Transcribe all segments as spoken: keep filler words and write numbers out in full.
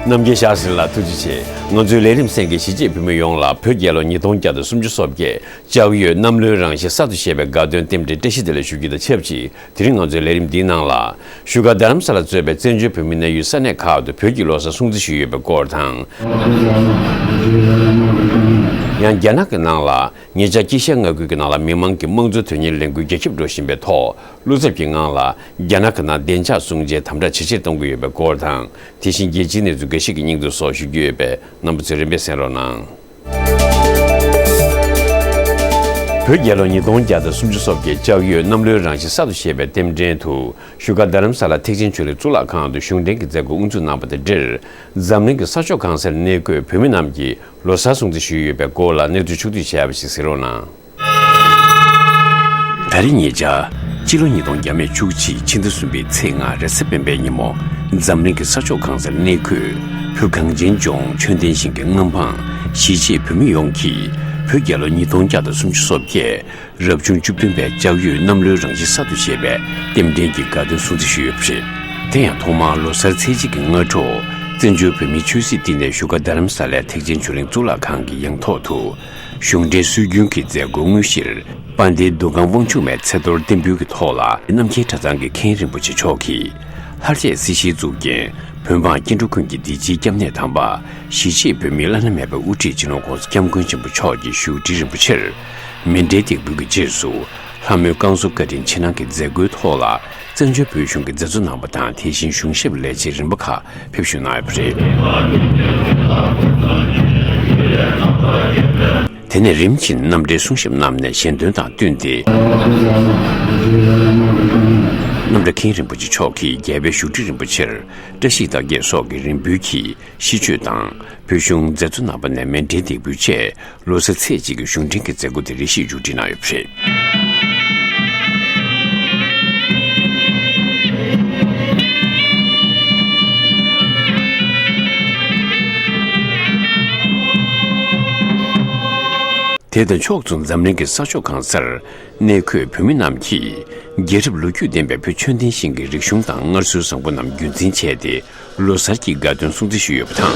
རྣམ་རྒྱལ་ཤཱ་སྲིད་ལགས་ཐུགས་རྗེ་ཆེ། ང་ཚོའི་ལས་རིམ་གསན་མཁན་གཞིས་བྱེས་བོད་མི་ཡོངས་ལ་བོད་རྒྱལ་ལོ་ཉིས་སྟོང་བརྒྱ་དང་སུམ་ཅུ་སོ་བརྒྱད་ལྕགས་ཡོས་གནམ་ལོའི་རང་བཞིན་གསར་དུ་བཞད་པའི་དགའ་སྟོན་རྟེན་འབྲེལ་བཀྲ་ཤིས་བདེ་ལེགས་ཞུ་རྒྱུ་དང་ཆབས་ཅིག་དེ་རིང་ང་ཚོའི་ལས་རིམ་འདིའི་ནང་ལ། བཞུགས་སྒར་རྡ་རམ་ས་ལ་གཙོས་པའི་བཙན་བྱོལ་བོད་མིའི་གནས་ཡུལ་ས་གནས་ཁག་ཏུ་བོད་ཀྱི་ལོ་གསར་སྲུང་བརྩི་ཞུས་ཡོད་པའི་སྐོར་དང་། ཡང་རྒྱ་ནག་གི་ནང་ལ་ཉེ་ཆར་དཀྱིལ་ཤར་མངའ་ཁུལ་གྱི་ནང་ལ་མི་མང་གི་དམངས་གཙོའི་དོན་གཉེར་ལས་འགུལ་རྒྱ་ཁྱབ་འགྲོ་བཞིན་པའི་ཐོག་བློ་འཚབ་ཀྱི་ངང་ལ་རྒྱ་ནག་གི་ནང་བདེ་འཇགས་སྲུང་བྱའི་དམ་དྲག་ཇེ་ཆེར་གཏོང་གི་ཡོད་པའི་སྐོར་དང་། དེ་བཞིན་རྒྱལ་སྤྱིའི་གནས་ཚུལ་འགའ་ཞིག་གི་སྙིང་བསྡུས་སོགས་ཞུ་རྒྱུ་ཡོད་པས་རྣམ་པ་ཚོས་རིམ་པས་གསན་རོགས་གནང་། བོད་རྒྱལ་ལོ་ཉིས་སྟོང་བརྒྱ་དང་སུམ་ཅུ་སོ་བརྒྱད་ལྕགས་ཡོས་གནམ་ལོའི་རང་བཞིན་གསར་དུ་བཞད་པའི་རྟེན་འབྲེལ་དུ་བཞུགས་སྒར་རྡ་རམ་ས་ལ་ཐེག་ཆེན་ཆོས་གླིང་གཙུག་ལག་ཁང་དུ་གཞུང་འབྲེལ་གྱི་མཛད་སྒོ་དབུ་འཛུགས་གནང་བ་དང་འབྲེལ། འཛམ་གླིང་གི་ས་ཕྱོགས་གང་སར་གནས་འཁོད་བོད་མི་རྣམས་ཀྱིས་ལོ་གསར་སྲུང་བརྩི་ཞུས་ཡོད་པའི་སྐོར་ལ་གནས་ཚུལ་ཕྱོགས་བསྡུས་བྱས་པ་ཞིག་གཟིགས་རོགས་གནང་། ད་རེས་ཉེ་ཆར། སྤྱི་ལོ་ཉིས་སྟོང་བརྒྱ་མེད་བཅུ་གཅིག་ཕྱི་ཟླ་གསུམ་པའི་ཚེས་ལྔ་རེས་གཟའ་སྤེན་པའི་ཉིན་མོ། འཛམ་གླིང་གི་ས་ཕྱོགས་གང་སར་གནས་འཁོད་བོད་གངས་ཅན་ལྗོངས་ཆོས་ལྡན་ཞིང་གི་མངའ་འབངས་གཞིས་བྱེས་བོད་མི་ཡོངས་ཀྱིས་བོད་རྒྱལ་ལོ་ཉིས་སྟོང་བརྒྱ་དང་སུམ་ཅུ་སོ་བརྒྱད་རབ་བྱུང་བཅུ་བདུན་པའི་ལྕགས་ཡོས་གནམ་ལོའི་རང་བཞིན་གསར་དུ་བཞད་པའི་རྟེན་འབྲེལ་གྱི་དགའ་སྟོན་སྲུང་བརྩི་ཞུས་ཡོད་པ་རེད། དེ་ཡང་ཐོག་མར་ལོ་གསར་ཚེས་གཅིག་གི་སྔ་དྲོ་བཙན་བྱོལ་བོད་མིའི་ཆོས་སྲིད་བསྟི་གནས་བཞུགས་སྒར་རྡ་རམ་ས་ལའི་ཐེག་ཆེན་ཆོས་གླིང་གཙུག་ལག་ཁང་གི་ཡང་ཐོག་ཏུ། གཞུང་འབྲེལ་སྲོལ་རྒྱུན་གྱི་མཛད་སྒོའི་དངོས་གཞིར་དཔལ་ལྡན་འདུ་ཁང་དབང་ཕྱུག་མའི་ཚེ་གཏོར་རྟེན་འབུལ་གྱི་ཐོག་ལ་རྣམ་རྒྱལ་གྲྭ་ཚང་གི་མཁན་རིན་པོ་ཆེ་མཆོག་གིས་ལྷར་བཅས་སྲིད་ཞིའི་གཙུག་རྒྱན་བོད་འབངས་སྐྱེ་འགྲོ་ཀུན་གྱི་བདེ་སྐྱིད་སྐྱབས་གནས་དམ་པ་གཞིས་བྱེས་བོད་མིའི་བླ་ན་མེད་པའི་དབུ་ཁྲིད་སྤྱི་ནོར་༸གོང་ས་༸སྐྱབས་མགོན་ཆེན་པོ་མཆོག་གི་བཞུགས་ཁྲི་རིན་པོ་ཆེར་མཎྜལ་འདེགས་འབུལ་གྱི་རྗེས་སུ་ལྷ་མོའི་བསྐང་གསོ་བཀའ་དྲིན་ཆེ་གནང་གི་མཛད་སྒོའི་ཐོག་ལ་བཙན་བྱོལ་བོད་གཞུང་གི་མཛད་གཙོ་རྣམ་པ་དང་དེ་བཞིན་གཞུང་ཞབས་ལས་བྱེད་རིམ་པ་ཁག་ཕེབས་བཞུགས་གནང་ཡོད་པ་རེད། དེ་ནས་རིམ་བཞིན་རྣམ་འགྲེལ་གསུང་ཞབས་རྣམས་ནས་ཞལ་འདོན་དང་བསྟུན་ཏེ། རྣམ་གྲྭ་མཁན་རིན་པོ་ཆེ་མཆོག་གིས་རྒྱལ་བའི་བཞུགས་ཁྲི་རིན་པོ་ཆེར་བཀྲ་ཤིས་རྟགས་བརྒྱད་སོགས་ཀྱི་རེ་འབུལ་གྱིས་ཤིས་བརྗོད་དང་། བོད་གཞུང་མཛད་གཙོ་རྣམ་པ་ནས་མཎྜལ་འདེགས་འབུལ་བཅས། ལོ་གསར་ཚེས་གཅིག་གི་གཞུང་འབྲེལ་གྱི་མཛད་སྒོ་དེ་རེ་ཞིག་མཇུག་སྒྲིལ་གནང་ཡོད་པ་རེད། དེ་དང་ཕྱོགས་མཚུངས་འཛམ་གླིང་གི་ས་ཕྱོགས་གང་སར་གནས་འཁོད་བོད་མི་རྣམས་ཀྱིས་རྒྱལ་རབས་ལོ་རྒྱུས་ལྡན་པའི་བོད་ཆོས་ལྡན་ཞིང་གི་རིག་གཞུང་དང་སྔར་སྲོལ་བཟང་པོ་རྣམས་རྒྱུན་འཛིན་བྱས་ཏེ། ལོ་གསར་གྱི་དགའ་སྟོན་སྲུང་བརྩི་ཞུས་ཡོད་པ་དང་།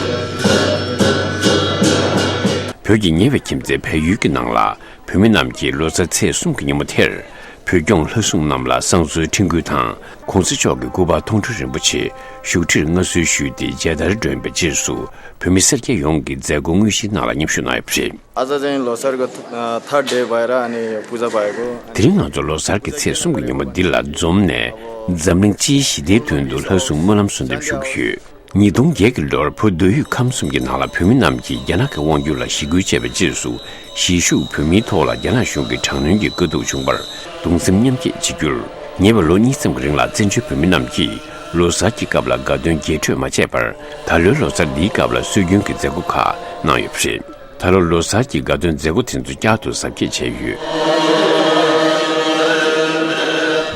བོད་ཀྱི་ཉེ་བའི་ཁྱིམ་མཚེས་བལ་ཡུལ་གྱི་ནང་ལ་བོད་མི་རྣམས་ཀྱིས་ལོ་གསར་ཚེས་གསུམ་གྱི་ཉིན་མོ་དེར་བོད་སྐྱོང་ལྷ་སྲུང་རྣམས་ལ་བསང་གསོལ་ཕྲེང་སྐུད་དང་༸གོང་ས་མཆོག་གི་སྐུ་པར་མཐོང་གྲོལ་རིན་པོ་ཆེ་བཞུགས་ཁྲིར་མངའ་གསོལ་ཞུས་ཏེ་མཇལ་དར་སྒྲོན་པའི་རྗེས་སུ་བོད་མི་སེར་སྐྱ་ཡོངས་ཀྱིས་མཛད་སྒོ་དངོས་གཞིའི་ནང་ལ་མཉམ་ཞུགས་གནང་ཡོད་པ་རེད། ཨ་ཙ་ཅན་ལོ་གསར་གྱི་ཐ་ཐར་ཌེ་བྷ་ཡ་ར་ཨ་ནི་པུ་ཛ་བྷ་ཡ་གོ། དེ་རིང་ང་ཚོ་ལོ་གསར་གྱི་ཚེས་གསུམ་གྱི་ཉིན་མོ་འདི་ལ་འཛོམས་ནས་འཛམ་གླིང་སྤྱིའི་ཞི་བདེའི་དོན་དུ་ལྷ་སྲུང་སྨོན་ལམ་གསོལ་འདེབས་ཞུ་གི་ཡོད། ཉིས་སྟོང་བརྒྱད་ཀྱི་ལོར་བོད་མདོ་དབུས་ཁམས་གསུམ་གྱི་ནང་ལ་བོད་མི་རྣམས་ཀྱིས་རྒྱ་ནག་གི་དབང་སྒྱུར་ལ་ཞི་རྒོལ་བྱས་པའི་རྗེས་སུ་གཞིས་བཞུགས་བོད་མིའི་ཐོག་ལ་རྒྱ་ནག་གཞུང་གི་དྲག་གནོན་གྱི་དཀའ་སྡུག་བྱུང་བར་གདུང་སེམས་མཉམ་སྐྱེད་བྱེད་རྒྱུར་ཉེ་བའི་ལོ་གཉིས་ཙམ་གྱི་རིང་ལ་བཙན་བྱོལ་བོད་མི་རྣམས་ཀྱིས་ལོ་གསར་གྱི་སྐབས་ལ་དགའ་སྟོན་རྒྱས་སྤྲོས་མ་བྱས་པར་ད་ལོའི་ལོ་གསར་འདིའི་སྐབས་ལ་སྲོལ་རྒྱུན་གྱི་མཛད་སྒོ་ཁག་གནང་ཡོད་པ་རེད། ད་ལོ་ལོ་གསར་གྱི་དགའ་སྟོན་མཛད་སྒོ་དེ་ཚོ་བསྐྱར་དུ་གཟབ་རྒྱས་བྱས་ཡོད།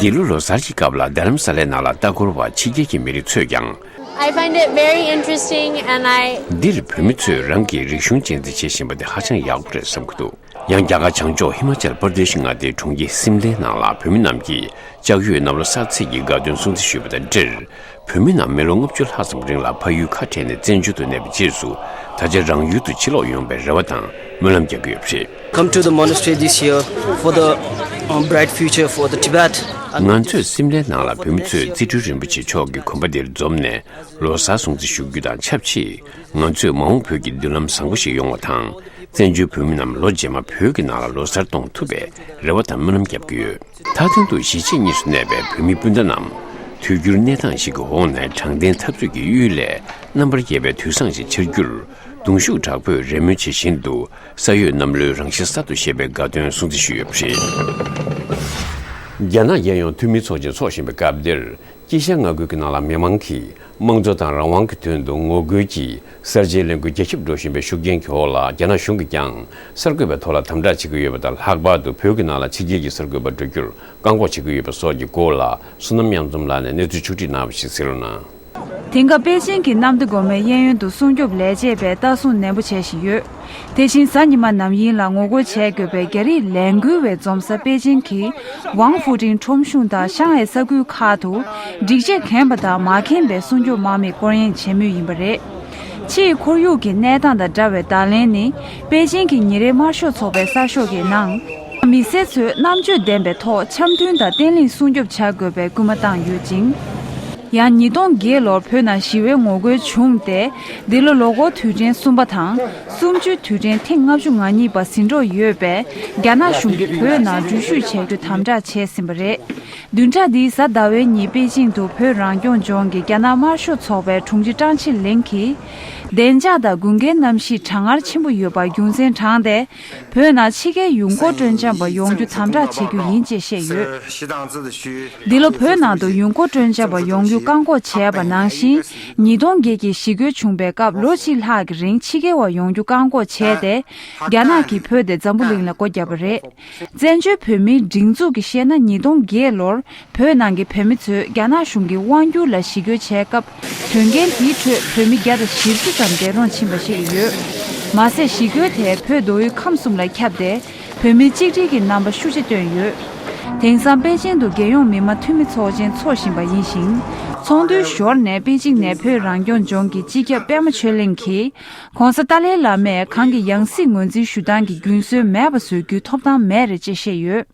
འདི་ལོ་ལོ་གསར་གྱི་སྐབས་ལ་རྡ་རམ་ས་ལའི་ནང་ལ་ལྟ་སྐོར་བ་ཕྱི་རྒྱལ་གྱི་མི་རིགས་ཚོས་ཀྱང་། I find it very interesting and I འདིར་བོད་མི་ཚོས་རང་གི་རིག་གཞུང་གཅེས་འཛིན་བྱེད་བཞིན་པ་དེ་ཧ་ཅང་ཡག་པོ་རེད་བསམ་གྱི་འདུག་ཡང་རྒྱ་གར་བྱང་ཕྱོགས་ཧི་མ་ཅལ་པར་དེ་ཤི་མངའ་སྡེའི་གྲོང་ཁྱེར་སིམ་ལའི་ནང་ལ་བོད་མི་རྣམས་ཀྱིས་ལྕགས་ཡོས་གནམ་ལོ་གསར་ཚེས་ཀྱི་དགའ་སྟོན་སྲུང་བརྩི་ཞུས་པ་དང་འབྲེལ། བོད་མི་རྣམས་མི་ལོ་ལྔ་བཅུ་ལྷག་ཙམ་རིང་ལ་ཕ་ཡུལ་ཁ་བྲལ་ནས་བཙན་བྱོལ་དུ་གནས་པའི་རྗེས་སུ་ད་ཆ་རང་ཡུལ་དུ་ཕྱིར་ལོག་ཡོང་བའི་རེ་བ་དང་སྨོན་ལམ་རྒྱག་གི་ཡོད་པ་རེད། Come to the monastery this year for the, um, bright future for the Tibet. ང་ཚོས་སིམ་ལའི་ནང་ལ་བོད་མི་ཚོས་རྩིས་སྤྲུལ་རིན་པོ་ཆེ་མཆོག་གི་དགོན་པ་འདིར་འཛོམས་ནས་ལོ་གསར་སྲུང་བརྩི་ཞུ་རྒྱུ་དང་ཆབས་ཅིག་ང་ཚོས་མ་འོངས་བོད་ཀྱི་མདུན་ལམ་བཟང་པོ་ཞིག་ཡོང་བ་དང་། བཙན་བྱོལ་བོད་མི་རྣམས་ལོ་རྗེས་མ་བོད་ཀྱི་ནང་ལ་ལོ་གསར་གཏོང་ཐུབ་པའི་རེ་བ་དང་སྨོན་ལམ་རྒྱབ་ཀྱི་ཡོད། མཐའ་དོན་དུ་གཞིས་བྱེས་གཉིས་སུ་གནས་པའི་བོད་མི་སྤུན་ཟླ་རྣམས། དུས་འགྱུར་གནས་སྟངས་ཤིག་གི་འོག་ནས་དྲང་བདེན་འཐབ་རྩོད་ཀྱི་གཡུལ་ལས་རྣམ་པར་རྒྱལ་བའི་དུས་བཟང་ཞིག་འཆར་རྒྱུར་གདུང་ཤུགས་དྲག་པོས་རེ་སྨོན་བྱེད་བཞིན་དུ་ས་ཡོས་གནམ་ལོའི་རང་བཞིན་གསར་དུ་བཞད་པའི་དགའ་སྟོན་སྲུང་བརྩི་ཞུས་ཡོད་པ་རེད། རྒྱ་ནག་རྒྱལ་ཡོངས་འཐུས་མིའི་ཚོགས་ཆེན་འཚོགས་བཞིན་པའི་སྐབས་འདིར། དཀྱིལ་ཤར་མངའ་ཁུལ་གྱི་ནང་ལ་མི་མང་གིས་དམངས་གཙོ་དང་རང་དབང་གི་དོན་དུ་ངོ་རྒོལ་གྱིས་གསར་བརྗེའི་ལས་འགུལ་རྒྱ་ཁྱབ་འགྲོ་བཞིན་པའི་ཤུགས་རྐྱེན་གྱི་འོག་ལ་རྒྱ་ནག་གཞུང་གིས་ཀྱང་གསར་འགོད་པའི་ཐོག་ལ་དམ་དྲག་བྱེད་ཀྱི་ཡོད་པ་དང་། ལྷག་པར་དུ་བོད་ཀྱི་ནང་ལ་ཕྱི་རྒྱལ་གྱི་གསར་འགོད་པ་འགྲོ་རྒྱུར་བཀག་འགོག་བྱེད་ཀྱི་ཡོད་པ་སོགས་ཀྱི་སྐོར་ལ་བསོད་ནམས་དབྱངས་འཛོམས་ལགས་ནས་གནས་ཚུལ་ཕྱོགས་བསྒྲིགས་གནང་བ་ཞིག་གཟིགས་རོགས་གནང་། དེང་སྐབས་པེ་ཅིང་གི་གནམ་བདེ་སྒོ་མོའི་གཡས་གཡོན་དུ་སྲུང་སྐྱོབ་ལས་བྱེད་པས་ལྟ་སྲུང་ནན་པོ་བྱེད་བཞིན་ཡོད། དེ་བཞིན་གཟའ་ཉི་མ་ནམ་ཡིན་ལ་ངོ་རྒོལ་བྱེད་དགོས་པའི་རྒྱ་རིགས་ལས་འགུལ་བའི་འཛོམས་ས་པེ་ཅིང་གི་ཝང་ཧྥུ་ཀྲིང་ཁྲོམ་གཞུང་དང་ཤང་ཧའེ་ས་ཁུལ་ཁག་ཏུ་སྒྲིག་ཆས་གྱོན་པ་དང་མ་གྱོན་པའི་སྲུང་སྐྱོབ་དམག་མིས་སྐོར་གཡེང་བྱེད་མུས་ཡིན་པ་རེད། ཕྱིའི་ཁོར་ཡུག་གི་གནས་སྟངས་དང་འདྲ་བའི་བརྡ་ལན་ནི། པེ་ཅིང་གི་ཉིན་རེའི་དམར་ཤོག་ཚོགས་པའི་གསར་ཤོག་གི་ནང་། མི་སེར་ཚོས་རྣམ་དཔྱོད་ལྡན་པའི་ཐོག་འཆམ་མཐུན་དང་བརྟན་ལྷིང་སྲུང་སྐྱོབ་བྱ་དགོས་པའི་སྐུལ་མ་བཏང་ཡོད་ཅིང་། ཡང་ཉིས་སྟོང་བརྒྱད་ལོར་བོད་ནང་ཞི་བའི་ངོ་རྒོལ་བྱུང་སྟེ། འདི་ལོ་ལོ་འཁོར་དུས་དྲན་གསུམ་པ་དང་། གསུམ་བཅུའི་དུས་དྲན་ཐེངས་ལྔ་བཅུ་ང་གཉིས་པ་ཟིན་འགྲོ་ཡོད་པས། རྒྱ་ནག་གཞུང་གིས་བོད་ནང་འགྲུལ་བཞུད་བྱ་རྒྱུ་དམ་དྲག་བྱས་ཟིན་པ་རེད། བདུན་ཕྲག་འདིའི་གཟའ་ཟླ་བའི་ཉིན་པེ་ཅིང་དུ་བོད་རང་སྐྱོང་ལྗོངས་ཀྱི་རྒྱ་ནག་དམར་ཤོག་ཚོགས་པའི་དྲུང་ཆེ་ཀྲང་ཆི་ལིང་གིས། བདེ་འཇགས་དང་དགུན་ཁའི་གནམ་གཤིས་གྲང་ངར་ཆེན་པོ་ཡོད་པར་རྒྱུ་མཚན་དྲངས་ཏེ། བོད་ནང་ཕྱི་རྒྱལ་ཡུལ་སྐོར་སྤྲོ་འཆམ་པ་ཡོང་རྒྱུ་དམ་དྲག་བྱེད་རྒྱུ་ཡིན་ཅེས་བཤད་ཡོད། འདི་ལོ་བོད་ནང་དུ་ཡུལ་སྐོར་སྤྲོ་འཆམ་པ་ཡོང་རྒྱུ་བཀག་འགོག་བྱས་པ་ནང་བཞིན། ཉིས་སྟོང་བརྒྱད་ཀྱི་ཞི་རྒོལ་བྱུང་པའི་སྐབས་ལོ་གཅིག་ལྷག་གི་རིང་ཕྱི་རྒྱལ་བ་ཡོང་རྒྱུ་བཀག་འགོག་བྱས་ཏེ། རྒྱ་ནག་གིས་བོད་དེ་འཛམ་བུ་གླིང་ལ་སྒོ་བརྒྱབ་པ་རེད། བཙན་བྱོལ་བོད་མིའི་སྒྲིག་འཛུགས་ཀྱིས་བཤད་ན། ཉིས་སྟོང་བརྒྱད་ལོར་བོད་ནང་གི་བོད་མི་ཚོས་རྒྱ་ནག་གཞུང་གི་དབང་སྒྱུར་ལ་ཞི་རྒོལ་བྱས་སྐབས། དོན་རྐྱེན་དེའི་ཁྲོད་བོད་མི་བརྒྱ་དང་བཞི་བཅུ་ཙམ་འདས་གྲོངས་ཕྱིན་པ་ཞིག་ཡོད། མ་ཟད། ཞི་རྒོལ་དེས་བོད་མདོ་དབུས་ཁམས་གསུམ་ལ་ཁྱབ་སྟེ། བོད་མིའི་གཅིག་སྒྲིལ་གྱི་རྣམ་པ་ཤུགས་ཆེ་བཏོན་ཡོད། དེང་སང་པེ་ཅིང་དུ་རྒྱལ་ཡོངས་མི་དམངས་འཐུས་མི་ཚོགས་ཆེན་འཚོགས་བཞིན་པ་ཡིན་ཞིང་། ཚོགས་འདུའི་ཞོར་ནས་པེ་ཅིང་ནས་བོད་རང་སྐྱོང་ལྗོངས་ཀྱི་སྤྱི་ཁྱབ་པད་མ་ཆོས་གླིང་གིས། ྋགོང་ས་ཏཱ་ལའི་བླ་མས་གང་གི་ཡང་སྲིད་ངོས་འཛིན་ཞུ་སྟངས་ཀྱི་རྒྱུན་སྲོལ་མེད་པ་བཟོ་རྒྱུའི་ཐོབ་ཐང་མེད་རེད་ཅེས་བཤད་ཡོད།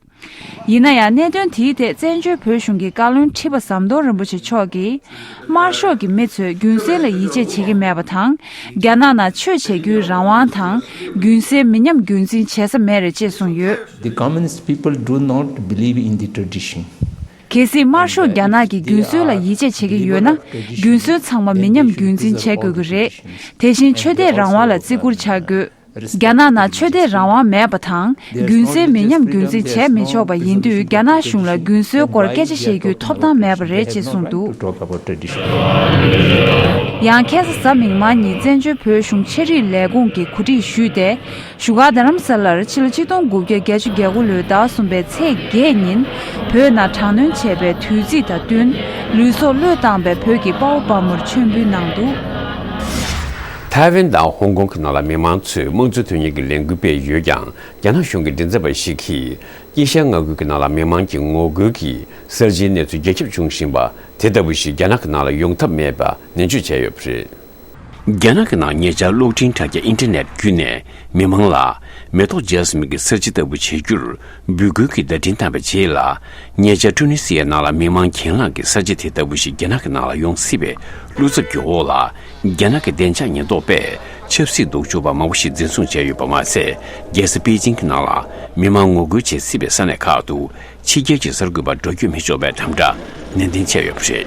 ཡིན་ན་ཡང་། གནད་དོན་དེའི་ཐད་བཙན་བྱོལ་བོད་གཞུང་གི་བཀའ་བློན་ཁྲི་པ་ཟམ་གདོང་རིན་པོ་ཆེ་མཆོག་གིས། དམར་ཤོག་གི་མི་ཚོས་རྒྱུན་སྲོལ་ལ་ཡིད་ཆེས་བྱེད་ཀྱི་མེད་པ་དང་། རྒྱ་ནག་ནང་ཆོས་བྱེད་རྒྱུའི་རང་དབང་དང་། རྒྱུན་སྲོལ་མི་ཉམས་རྒྱུན་འཛིན་བྱེད་ས་མེད་རེད་ཅེས་གསུངས་ཡོད། The communist people do not believe in the tradition. གལ་སྲིད་དམར་ཤོག་རྒྱ་ནག་གི་རྒྱུན་སྲོལ་ལ་ཡིད་ཆེས་བྱེད་ཀྱི་ཡོད་ན། རྒྱུན་སྲོལ་ཚང་མ་མི་ཉམས་རྒྱུན་འཛིན་བྱེད་དགོས་ཀྱི་རེད། དེ་བཞིན་ཆོས་དད་རང་དབང་ལ་བརྩི་བཀུར་བྱ་དགོས། རྒྱ་ནག་ནང་ཆོས་དད་རང་དབང་མེད་པ་དང་། རྒྱུན་སྲོལ་མི་ཉམས་རྒྱུན་འཛིན་བྱས་མི་ཆོག་པ་ཡིན་དུས། རྒྱ་ནག་གཞུང་ལ་རྒྱུན་སྲོལ་སྐོར་སྐད་ཆ་བཤད་རྒྱུའི་ཐོབ་ཐང་མེད་པ་རེད་ཅེས་གསུངས་འདུག། ཡང་ཁ་སང་གཟའ་མིག་དམར་ཉིན་བཙན་བྱོལ་བོད་གཞུང་ཆེད་རིག་ལས་ཁུངས་ཀྱིས་གོ་སྒྲིག་ཞུས་ཏེ། བཞུགས་སྒར་རྡ་རམ་ས་ལར་ཕྱི་ལོ་ཆིག་སྟོང་དགུ་བརྒྱ་བརྒྱད་ཅུ་གྱ་དགུ་ལོའི་ཟླ་གསུམ་པའི་ཚེས་བརྒྱད་ཉིན་བོད་ནང་དྲག་གནོན་བྱས་པའི་དུས་ཚིགས་དང་བསྟུན། ལུས་སྲོག་བློས་བཏང་པའི་བོད་ཀྱི་དཔའ་བོ་དཔའ་མོར་མཆོད་འབུལ་གནང་འདུག། ཐའེ་ཝན་དང་ཧོང་ཀོང་གི་ནང་ལ་མི་མང་ཚོས་དམངས་གཙོའི་དོན་གཉེར་གྱི་ལས་འགུལ་སྤེལ་ཡོད་ཀྱང་། རྒྱ་ནག་གཞུང་གི་མགྲིན་ཚབ་པ་ཞིག་གིས། དཀྱིལ་ཤར་མངའ་ཁུལ་གྱི་ནང་ལ་མི་མང་གི་ངོ་རྒོལ་གྱི་གསར་བརྗེའི་གནས་ཚུལ་རྒྱ་ཁྱབ་འབྱུང་བཞིན་པ་དེ་ལྟ་བུ་ཞིག་རྒྱ་ནག་གི་ནང་ལ་ཡོང་ཐབས་མེད་པ་ནན་བརྗོད་བྱས་ཡོད་པ་རེད། རྒྱ་ནག་གི་ནང་ཉེ་ཆར་གློག་འཕྲིན་དྲ་རྒྱ་ཨིན་ཊར་ནེཊ་བརྒྱུད་ནས་མི་མང་ལ་མེ་ཏོག་ཇཱ་སི་མིན་གྱི་གསར་བརྗེ་ལྟ་བུ་བྱེད་རྒྱུར་འབོད་སྐུལ་གྱི་བརྡ་འཕྲིན་བཏང་བའི་རྗེས་ལ། ཉེ་ཆར་ཊུ་ནི་སི་ཡའི་ནང་ལ་མི་མང་གྱེན་ལངས་ཀྱི་གསར་བརྗེ་དེ་ལྟ་བུ་ཞིག་རྒྱ་ནག་གི་ནང་ལ་ཡོང་སྲིད་པའི་བློ་འཚབ་ཀྱི་འོག་ལ། རྒྱ་ནག་གི་བདེ་འཇགས་ཉེན་རྟོག་པས་ཆབ་སྲིད་ལྡོག་ཕྱོགས་པ་མང་པོ་ཞིག་འཛིན་བཟུང་བྱས་ཡོད་པ་མ་ཟད། རྒྱལ་ས་པེ་ཅིང་གི་ནང་ལ་མི་མང་ངོ་རྒོལ་བྱེད་སྲིད་པའི་ས་གནས་ཁག་ཏུ། ཕྱི་རྒྱལ་གྱི་གསར་འགོད་པ་འགྲོ་སྐྱོད་མི་ཆོག་པའི་དམ་དྲག་ནན་ཏན་བྱས་ཡོད་པ་རེད།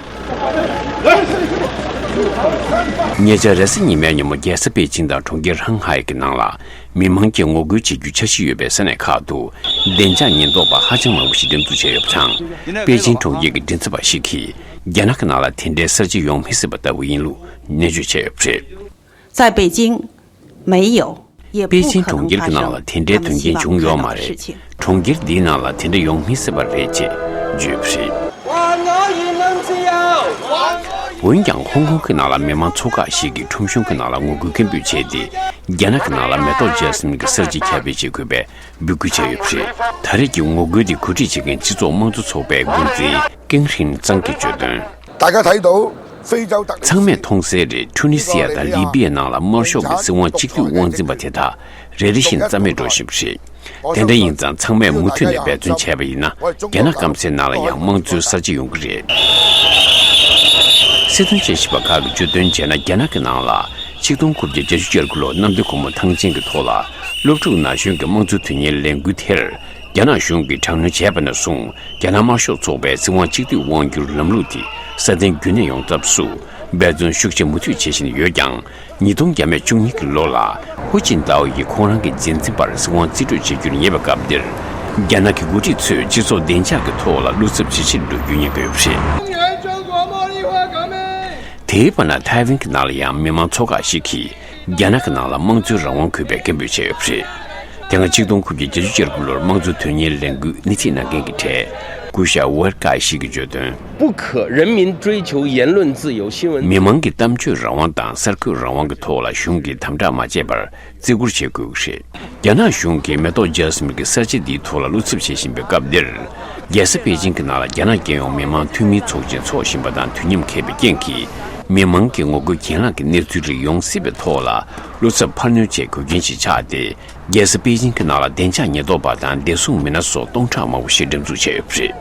ཉེ་ཆར་རེས་གཟའ་ཉི་མའི་ཉིན་མོ་རྒྱལ་ས་པེ་ཅིང་དང་གྲོང་ཁྱེར་ཧང་ཧའེ་གྱི་ནང་ལ་མི་མང་གིས་ངོ་རྒོལ་བྱེད་རྒྱུའི་འཆར་གཞི་ཡོད་པའི་ས་གནས་ཁག་ཏུ་བདེ་འཇགས་ཉེན་རྟོག་པ་ཧ་ཅང་མང་པོ་ཞིག་འགྲེམས་འཛུགས་བྱས་ཡོད་པ་དང་། པེ་ཅིང་གྲོང་ཁྱེར་གྱི་མགྲིན་ཚབ་པ་ཞིག་གིས་རྒྱ་ནག་གི་ནང་ལ་དེ་འདྲའི་གསར་བརྗེ་ཡོང་མི་སྲིད་པ་ལྟ་བུ་ཡིན་ལུགས་ནན་བརྗོད་བྱས་ཡོད་པ་རེད། 在北京，没有，也不可能发生。 པེ་ཅིང་གྲོང་ཁྱེར་གྱི་ནང་ལ་དེ་འདྲའི་དོན་རྐྱེན་བྱུང་ཡོད་མ་རེད། གྲོང་ཁྱེར་འདིའི་ནང་ལ་དེ་འདྲ་ཡོང་མི་སྲིད་པ་རེད་ཅེས་བརྗོད་པ་རེད། འོན་ཀྱང་ཧོང་ཀོང་གི་ནང་ལ་མི་མང་ཚོ་ཁག་ཞིག་གིས་ཁྲོམ་གཞུང་གི་ནང་ལ་ངོ་རྒོལ་སྐད་འབོད་བྱས་ཏེ། རྒྱ་ནག་གི་ནང་ལ་མེ་ཏོག་ཇཱ་སི་མིན་གྱི་གསར་བརྗེ་ཁྱབ་སྤེལ་བྱེད་དགོས་པའི་འབོད་སྐུལ་བྱས་ཡོད་པ་རེད། ད་རེས་ཀྱི་ངོ་རྒོལ་འདི་གོ་སྒྲིག་བྱེད་མཁན་སྤྱི་ཚོགས་དམངས་གཙོ་ཚོགས་པའི་འགོ་འཛིན་ཀེང་ཧྲིན་ཙང་གིས་བརྗོད་དོན། 大家睇到非洲特 ཚང་མས་མཐོང་གསལ་རེད། ཊུ་ནི་སི་ཡ་དང་ལི་པི་ཡའི་ནང་ལ་དམར་ཤོག་གི་སྲིད་དབང་གཅིག་སྡུད་དབང་འཛིན་པ་དེ་དག་རེ་རེ་བཞིན་རྩ་མེད་འགྲོ་བཞིན་པ་རེད། དེ་འདྲ་ཡིན་ཙང་ཚང་མས་མུ་མཐུད་ནས་འབད་བརྩོན་བྱས་པ་ཡིན་ན། རྒྱ་ནག་སྐམ་སའི་ནང་ལ་ཡང་དམངས་གཙོའི་གསར་བརྗེ་ཡོང་གི་རེད། སྲིད་དོན་དཔྱད་ཞིབ་པ་ཁག་གིས་བརྗོད་དོན་བྱས་ན། རྒྱ་ནག་གི་ནང་ལ་ཆིག་སྟོང་དགུ་བརྒྱ་བརྒྱད་ཅུ་གྱ་དགུ་ལོར་གནམ་བདེ་སྒོ་མོ་ཐང་ཆེན་གྱི་ཐོག་ལ་སློབ་ཕྲུག་ན་གཞོན་གྱི་དམངས་གཙོའི་དོན་གཉེར་ལས་འགུལ་དེར། རྒྱ་ནག་གཞུང་གིས་དྲག་གནོན་བྱས་པ་ནས་བཟུང་། རྒྱ་ནག་དམར་ཤོག་ཚོགས་པའི་སྲིད་དབང་གཅིག་སྡུད་དབང་སྒྱུར་ལམ་ལུགས་དེ་སྲ་བརྟན་རྒྱུན་གནས་ཡོང་ཐབས་སུ་འབད་བརྩོན་ཤུགས་ཆེ་མུ་མཐུད་བྱེད་བཞིན་ཡོད་ཀྱང་། ཉིས་སྟོང་བརྒྱ་མེད་བཅུ་གཉིས་ཀྱི་ལོ་ལ་ཧུའུ་ཅིན་ཏའོ་ཡིས་ཁོང་རང་གི་རྗེས་འཛིན་པར་སྲིད་དབང་རྩིས་སྤྲོད་བྱེད་རྒྱུར་ཉེ་བའི་སྐབས་འདིར། རྒྱ་ནག་གི་འགོ་ཁྲིད་ཚོས་སྤྱི་ཚོགས་བདེ་འཇགས་ཀྱི་ཐོག་ལ་བློ་འཚབ་ཇེ་ཆེར་འགྲོ་རྒྱུའི་ཉེན་ཁ་ཡོད་པ་རེད། དེའི་བར་ན་ཐའེ་ཝན་གྱི་ནང་ལ་ཡང་མི་མང་ཚོ་ཁག་ཞིག་གིས། རྒྱ་ནག་གི་ནང་ལ་དམངས་གཙོའི་རང་དབང་དགོས་པའི་སྐད་འབོད་བྱས་ཡོད་པ་རེད། དེ་སྔ་ཆིག་སྟོང་དགུ་བརྒྱ་བརྒྱད་ཅུ་གྱ་དགུ་ལོར་དམངས་གཙོའི་དོན་གཉེར་ལས་འགུལ་སྣེ་ཁྲིད་གནང་མཁན་གྱི་གྲས་སྐུ་ཞབས་ཝེར་ཀཱ་ཞིག་གིས་བརྗོད་དོན། 不可，人民追求言论自由、新闻 མི་མང་གི་གཏམ་བརྗོད་རང་དབང་དང་གསར་འགོད་རང་དབང་གི་ཐོག་ལ་གཞུང་གིས་དམ་དྲག་མ་བྱས་པར་བརྩི་བཀུར་བྱེད་དགོས་ཀྱི་རེད། རྒྱ་ནག་གཞུང་གིས་མེ་ཏོག་ཇཱ་སི་མིན་གྱི་གསར་བརྗེ་འདིའི་ཐོག་ལ་བློ་འཚབ་བྱེད་བཞིན་པའི་སྐབས་འདིར། རྒྱལ་ས་པེ་ཅིང་གི་ནང་ལ་རྒྱ་ནག་རྒྱལ་ཡོངས་མི་མང་འཐུས་མིའི་ཚོགས་ཆེན་འཚོགས་བཞིན་པ་དང་དུས་མཉམ་འཁེལ་བའི་རྐྱེན་གྱིས། མི་མང་གི་ངོ་རྒོལ་གྱེན་ལངས་ཀྱི་གནས་ཚུལ་རིགས་ཡོང་སྲིད་པའི་ཐོག་ལ། བློ་འཚབ་འཕར་སྣོན་བྱེད་དགོས་རྐྱེན་ཞིག་ཆགས་ཏེ། རྒྱལ་ས་པེ་ཅིང་གི་ནང་ལ་བདེ་འཇགས་ཉེན་རྟོག་པ་དང་བདེ་སྲུང་མི་སྣ་སོགས་སྟོང་ཕྲག་མང་པོ་ཞིག་འགྲེམས་འཛུགས་བྱས་ཡོད་པ་རེད།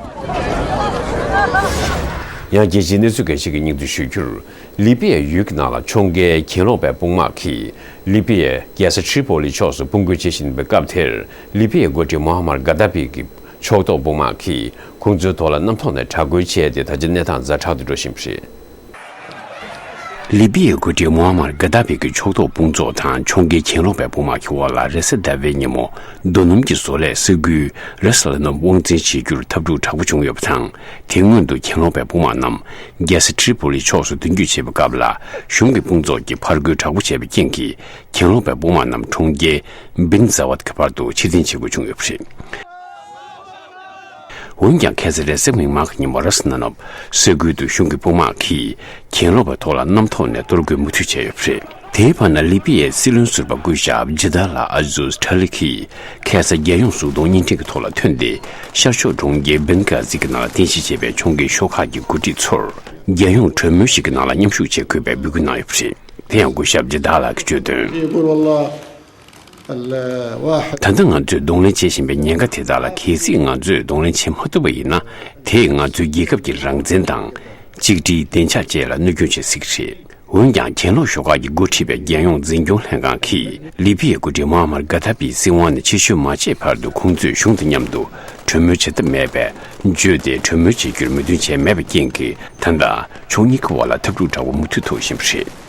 ཡང་རྒྱལ་སྤྱིའི་གནས་ཚུལ་འགའ་ཞིག་གི་སྙིང་བསྡུས་ཞུ་རྒྱུར། ལི་པི་ཡའི་ཡུལ་གྱི་ནང་ལ་ཕྱོགས་འགལ་གྱེན་ལོག་པའི་དཔུང་དམག་གིས་ལི་པི་ཡའི་རྒྱལ་ས་ཁྲི་པོ་ལི་ཕྱོགས་སུ་དཔུང་རྒོལ་བྱེད་བཞིན་པའི་སྐབས་དེར། ལི་པི་ཡའི་འགོ་ཁྲིད་མོ་ཧ་མར་གྷ་དཱ་ཕི་གི་ཕྱོགས་གཏོགས་དཔུང་དམག་གིས་ཁོང་ཚོའི་ཐོག་ལ་གནམ་ཐོག་ནས་དྲག་རྒོལ་བྱས་ཏེ། ད་ཆ་གནས་སྟངས་ཛ་དྲག་ཏུ་འགྲོ་བཞིན་པ་རེད། ལི་པི་ཡའི་འགོ་ཁྲིད་མོ་ཧ་མར་གྷ་དཱ་ཕི་གི་ཕྱོགས་གཏོགས་དཔུང་ཚོགས་དང་ཕྱོགས་འགལ་གྱེན་ལོག་པའི་དཔུང་དམག་གི་དབར་ལ་རེས་གཟའ་ཟླ་བའི་ཉིན་མོ་རྡོ་སྣུམ་གྱི་བཟོ་ལས་ས་ཁུལ་རེས་ལ་ནོབ་དབང་འཛིན་བྱེད་རྒྱུར་འཐབ་འཁྲུག་དྲག་པོ་བྱུང་ཡོད་པ་དང་། དེའི་སྔོན་དུ་གྱེན་ལོག་པའི་དཔུང་དམག་རྣམས་རྒྱལ་ས་ཁྲི་པོ་ལི་ཕྱོགས་སུ་མདུན་སྐྱོད་བྱེད་པའི་སྐབས་ལ། གཞུང་གི་དཔུང་ཚོགས་ཀྱིས་ཕར་རྒོལ་དྲག་པོ་བྱས་པའི་རྐྱེན་གྱིས། གྱེན་ལོག་པའི་དཔུང་དམག་རྣམས་གྲོང་ཁྱེར་བིན་ཛ་ཝད་ཀྱི་བར་དུ་ཕྱིར་འཐེན་བྱེད་དགོས་བྱུང་ཡོད་པ་རེད། འོན་ཀྱང་། ཁ་སང་རེས་གཟའ་མིག་དམར་གྱི་ཉིན་མོ་རེས་གཟའ་ནོབ་ས་ཁུལ་དུ་གཞུང་གི་དཔུང་དམག་གིས་གྱེན་ལོག་པའི་ཐོག་ལ་གནམ་ཐོག་ནས་གཏོར་རྒོལ་མུ་མཐུད་བྱས་ཡོད་པ་རེད། དེའི་བར་ན། ལི་པི་ཡའི་སྲིད་བློན་ཟུར་པ་སྐུ་ཞབས་ཇི་དཱ་ལ་ཨ་ཛུས་ཁྲ་ལི་གིས་ཁ་སང་རྒྱལ་ཡོངས་གཟུགས་མཐོང་བརྙན་འཕྲིན་གྱི་ཐོག་ལ་ཐོན་ཏེ། ཤར་ཕྱོགས་གྲོང་ཁྱེར་བེན་གྷ་ཟི་གི་ནང་ལ་རྟེན་གཞི་བྱས་པའི་ཕྱོགས་འགལ་ཤོག་ཁག་གི་འགོ་ཁྲིད་ཚོར། རྒྱལ་ཡོངས་གྲོས་མོལ་ཞིག་གི་ནང་ལ་མཉམ་ཞུགས་བྱེད་དགོས་པའི་འབོད་སྐུལ་གནང་ཡོད་པ་རེད། དེ་ཡང་སྐུ་ཞབས་ཇི་དཱ་ལ་གིས་བརྗོད་དོན། ད་ལྟ་ང་ཚོས་གདོང་ལེན་བྱེད་བཞིན་པའི་ཉེན་ཁ་དེ་དག་ལ། གལ་སྲིད་ང་ཚོས་གདོང་ལེན་བྱེད་མ་ཐུབ་པ་ཡིན་ན། དེས་ང་ཚོའི་རྒྱལ་ཁབ་ཀྱི་རང་བཙན་དང་། གཅིག་སྒྲིལ་བདེ་འཇགས་བཅས་ལ་གནོད་སྐྱོན་བྱེད་སྲིད་ཀྱི་རེད། འོན་ཀྱང་། གྱེན་ལོག་ཤོག་ཁག་གིས་འགོ་ཁྲིད་པའི་རྒྱལ་ཡོངས་འཛིན་སྐྱོང་ལྷན་ཁང་གིས། ལི་པི་ཡའི་འགོ་ཁྲིད་མོ་ཨ་མར་གྷ་དཱ་ཕིའི་སྲིད་དབང་ནས་ཕྱིར་བཤོལ་མ་བྱས་བར་དུ། ཁོང་ཚོས་གཞུང་དང་མཉམ་དུ་གྲོས་མོལ་བྱེད་ཐབས་མེད་པས་བརྗོད་དེ། གྲོས་མོལ་བྱེད་རྒྱུར་མོས་མཐུན་བྱས་མེད་པའི་རྐྱེན་གྱིས། ད་ལྟ་ཕྱོགས་གཉིས་ཀྱི་དབར་ལ་འཐབ་འཁྲུག་དྲག་པོ་མུ་མཐུད་འཐོར་བཞིན་པ་རེད།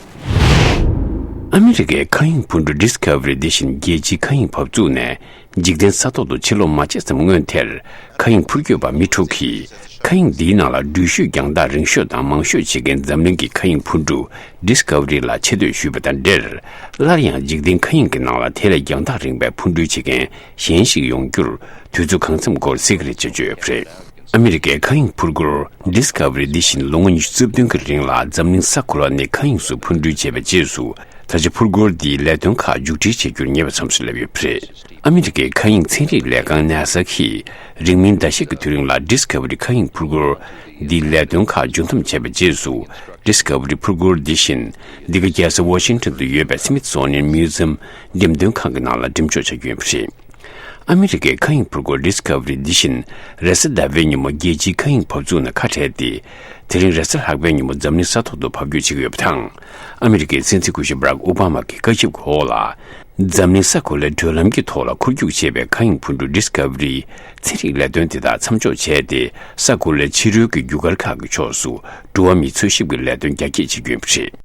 ཨ་མི་རི་ཀའི་མཁའ་དབྱིངས་འཕུར་གྲུ་Discovery་འདི་བཞིན་རྒྱལ་སྤྱིའི་མཁའ་དབྱིངས་བབས་ཚུགས་ནས་འཇིག་རྟེན་ས་ཐོག་ཏུ་ཕྱིར་ལོག་མ་བྱས་ཙམ། སྔོན་དེར་མཁའ་དབྱིངས་འཕུར་སྐྱོད་པ་མི་དྲུག་གིས་མཁའ་དབྱིངས་འདིའི་ནང་ལ་འགྲུལ་བཞུད་རྒྱང་ཐག་རིང་ཤོས་དང་མང་ཤོས་བྱེད་མཁན་འཛམ་གླིང་གི་མཁའ་དབྱིངས་འཕུར་གྲུ་Discovery་ལ་ཆེ་བསྟོད་ཞུས་པ་དང་འབྲེལ། སླར་ཡང་འཇིག་རྟེན་མཁའ་དབྱིངས་ཀྱི་ནང་ལ་དེ་ལས་རྒྱང་ཐག་རིང་པའི་འཕུར་འགྲུལ་བྱེད་མཁན་གཞན་ཞིག་ཡོང་རྒྱུར་དུས་ཚོད་གང་འཚམ་འགོར་སྲིད་ཀྱི་རེད་ཅེས་བརྗོད་ཡོད་པ་རེད། ཨ་མི་རི་ཀའི་མཁའ་དབྱིངས་འཕུར་འཁོར་Discovery་འདི་བཞིན་ལོ་ངོ་ཉི་ཤུ་རྩ་བདུན་གྱི་རིང་ལ་འཛམ་གླིང་ས་ཁོ་ར་ནས་མཁའ་དབྱིངས་སུ་འཕུར་འགྲུལ་བྱས་པའི་རྗེས་སུ། ད་ཆ་འཕུར་འཁོར་འདིའི་ལས་དོན་ཁག་མཇུག་སྒྲིལ་བྱེད་རྒྱུར་ཉེ་བའི་མཚམས་སུ་སླེབས་ཡོད་པ་རེད། ཨ་མི་རི་ཀའི་མཁའ་དབྱིངས་ཚན་རིག་ལས་ཁང་NASA་གིས་རིང་མིན་ཟླ་ཤས་ཀྱི་དུས་རིང་ལ་Discovery་མཁའ་དབྱིངས་འཕུར་འཁོར་འདིའི་ལས་དོན་ཁག་མཇུག་བསྡོམས་བྱས་པའི་རྗེས་སུ། Discovery་འཕུར་འཁོར་འདི་བཞིན་འདི་ག་རྒྱལ་ས་Washington་དུ་ཡོད་པའི་Smithsonian Museum་འགྲེམས་སྟོན་ཁང་གི་ནང་ལ་འགྲེམས་འཇོག་བྱ་རྒྱུ་ཡིན་པ་རེད། ཨ་མི་རི་ཀའི་མཁའ་དབྱིངས་འཕུར་འཁོར་Discovery་འདི་བཞིན་རེས་གཟའ་ཟླ་བའི་ཉིན་མོ་རྒྱལ་སྤྱིའི་མཁའ་དབྱིངས་བབས་ཚུགས་ནས་ཁ་བྲལ་ཏེ། དེ་རིང་རེས་གཟའ་ལྷག་པའི་ཉིན་མོ་འཛམ་གླིང་ས་ཐོག་ཏུ་བབས་སྐྱོད་བྱེད་ཀྱི་ཡོད་པ་དང་། ཨ་མི་རི་ཀའི་སྲིད་འཛིན་སྐུ་ཞབས་Barack Obama་གི་བཀའ་ཁྱབ་ཀྱི་འོག་ལ། འཛམ་གླིང་ས་གོ་ལའི་བགྲོད་ལམ་གྱི་ཐོག་ལ་འཁོར་རྒྱུག་བྱེད་པའི་མཁའ་དབྱིངས་འཕུར་འགྲུལ་Discovery་ཚན་རིག་ལས་དོན་དེ་དག་མཚམས་འཇོག་བྱས་ཏེ། ས་གོ་ལའི་ཕྱི་རོལ་གྱི་རྒྱུ་སྐར་ཁག་གི་ཕྱོགས་སུ་འགྲོ་བ་མིའི་འཚོལ་ཞིབ་ཀྱི་ལས་དོན་རྒྱ་སྐྱེད་བྱེད་རྒྱུ་ཡིན་པ་རེད།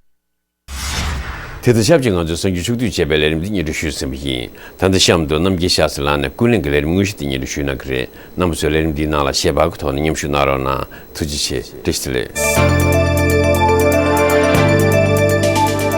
དེ་དང་ཆབས་ཅིག་ང་ཚོའི་གསར་འགྱུར་ཕྱོགས་བསྡུས་བྱས་པའི་ལས་རིམ་འདི་སྙན་སྒྲོན་ཞུས་ཟིན་པ་ཡིན། ད་ལྟ་གཤམ་དུ་རྣམ་རྒྱལ་ཤཱསྟྲི་ལགས་ནས་ཀུན་གླེང་གི་ལས་རིམ་དངོས་གཞི་དེ་སྙན་སྒྲོན་ཞུས་གནང་གི་རེད། རྣམ་པ་ཚོས་ལས་རིམ་འདིའི་ནང་ལ་ཞལ་པར་གྱི་ཐོག་ནས་མཉམ་ཞུགས་གནང་རོགས་གནང་། ཐུགས་རྗེ་ཆེ། བཀྲ་ཤིས་བདེ་ལེགས།